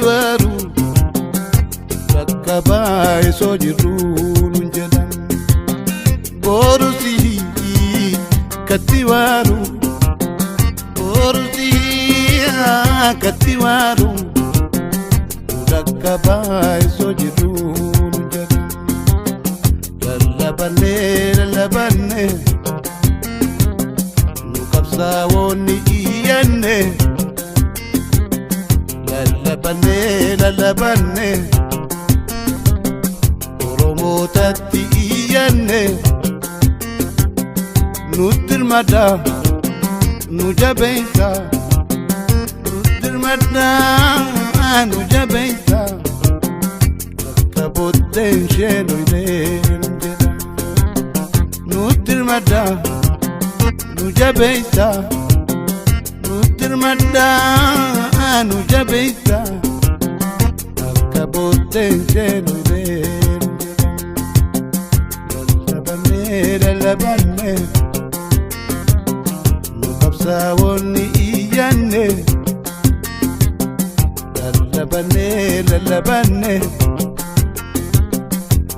waaru bakka baay'isoo jirru nun jedhan. Borusi katti waaru, borusi katti waaru bakka baay'isoo jirru nun jedhan. Lallabannee lallabannee nu qabsaa'oonni iyyanne. Lallabannee lallabannee Oromootatti iyyanne. Nutti hirmada, nu jabeessa. Nutti hirmada, nu jabeessa. Akka booddeen ishee noyneen jedha. Nutti hirmada, nu jabeessa. Nutti hirmada, nu jabeessa. Akka booddeen ishee noyneen jedha. Lallabannee lallabannee nu qabsaa'oonni iyyanne. Lallabannee lallabannee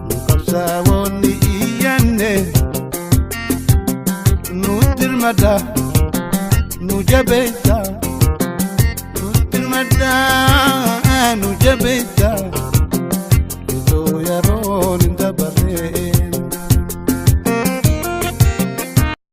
nu qabsaa'oonni iyyanne. Nutti hirmada, nu jabeessa. Nutti hirmada, nu jabeessa.